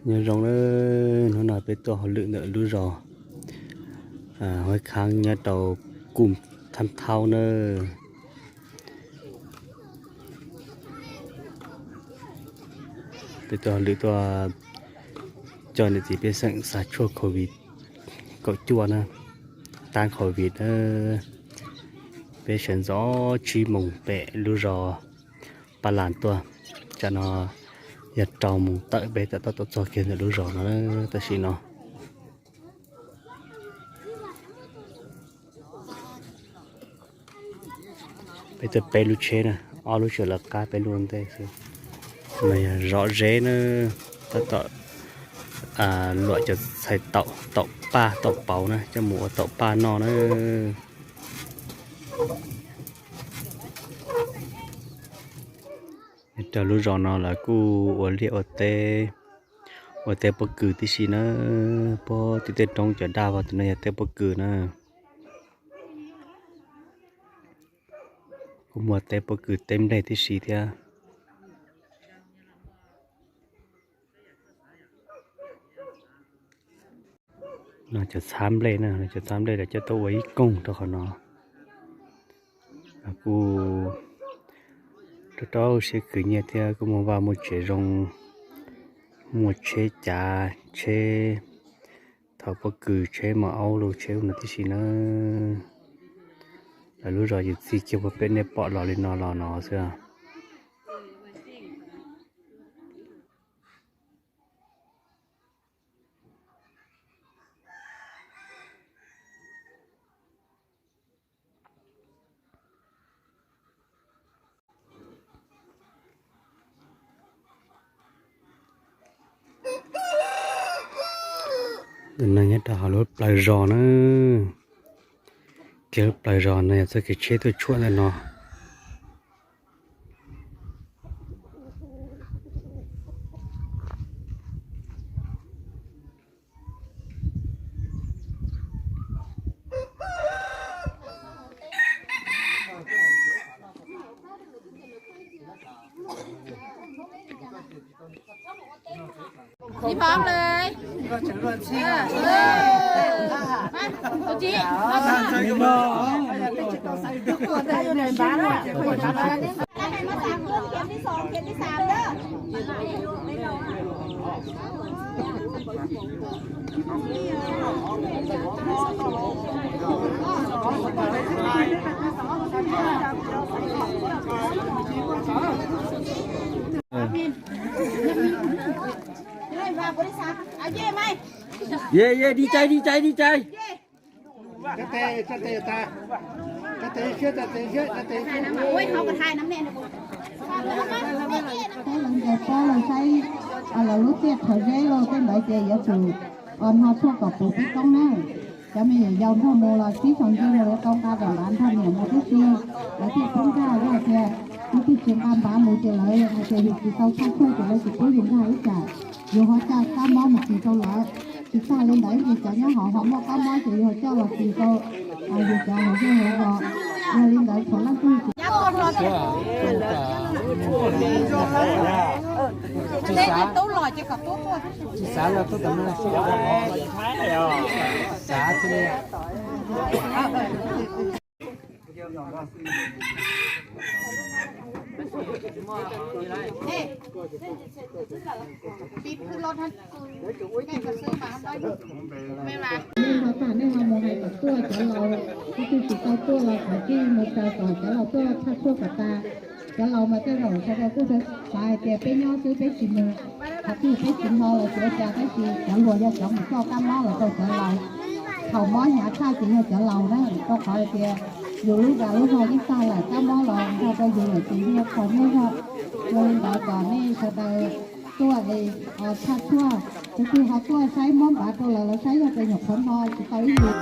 Nyob zoo na, hnub no peb tuaj hauj lwm ntawm lub zos Huab Khaab nyob rau Kum Thab Thaub na. Peb tuaj hauj lwm tuaj coj niam txiv pej xeem xa tshuaj covid kaum cuaj na, tab covid na. Peb sawv ntxov tsib moos pem lub zos Paj Las tuaj, tsam no yog rau moos tawm peb tam tom tuaj txog kiag ntawm lub zos no tam sim no. Peb tuaj peb lub tsheb na, ob lub tseem lawv qab peb lub ua ntej xwb. No yog zom zeb na, tab tom luam cov txhais taum, taum paj taum pauv na coj mus ua taum paj noj na. Rau lub zos no lawv kuj ua liaj ua teb, ua teb pob kws tib si na. Puag tim tej roob cov daj vog tim no yog teb pob kws na. Kuj muaj teb pob kws teb nplej tib si thiab. No cov txhab nplej na, cov txhab nplej lawv coj tuaj ua ib koog rau qhov no. Kuj rau rau siab khwv nyiaj thiab kuj muaj vaj muaj tsev zoo, muaj tsheb cav, tsheb thaum pob kws, tsheb maum aub los tsheb ub no tib si na. Lawv lub zos yus txij kiag puag pem nej pom los li no los no xwb. Ntawm no nyob rau hauv lub plawv zos na. Kiag lub plawv zos no yog txoj kev tsheb tuaj tshuam ntawm no. Ye, ye, di cai, di cai, di cai. Peb lawv ncaws pob los saib lawv lub tiaj qhawv zeb los tej ntawd ces yuav tsum hno tshuaj kom puv peb koob na. Cov me nyuam yaus nrog mus los sib sau nce los yuav tau nqa daim npav nrog niam mus tib si, lawv thiaj pub nkag. Yog hais tias leej twg tsis nqa npav mus ces lawv hais tias yus tsis tau tshaj tshuaj ces lawv tsis pub yus nkag ib tsam. Yus ho coj kab mob mus kis rau lawv. Tsis tag li ntawd ces cov nyob hauv ho muaj kab mob ces yus ho coj los kis rau yus cov hauv zej hauv zos. Yog li ntawd thaum leej twg tsis xav, tsis xav los tuaj tom no xav. Nej ho tas nej ho mus hais kom tuaj cov laus, leej twg tsis tau tuaj los thov cia mus raws kom cov laus tuaj tshaj tshuaj kom tas. Cov laus mas tej zaum sawv daws kuj xav hais tias peb nyob xwb peb tsis mus, qhov twg peb tsis hno los tsis ua cas, tab sis cov hluas yog cov mus coj kab mob los rau cov laus. Thaum mob hnyav tshaj ces yog cov laus na, rau qhov hais tias yus lub zos lub zog yeej tag lawm, kab mob los nrog rau yus lawm ces yog qhov nyob zog. Yog li ntawd kom nej sawv daws tuaj tshaj tshuaj, tus twg ho tuaj saib muab npav rau lawv, lawv saib yog tus nyuam qhuav hno tsis tau ib yam.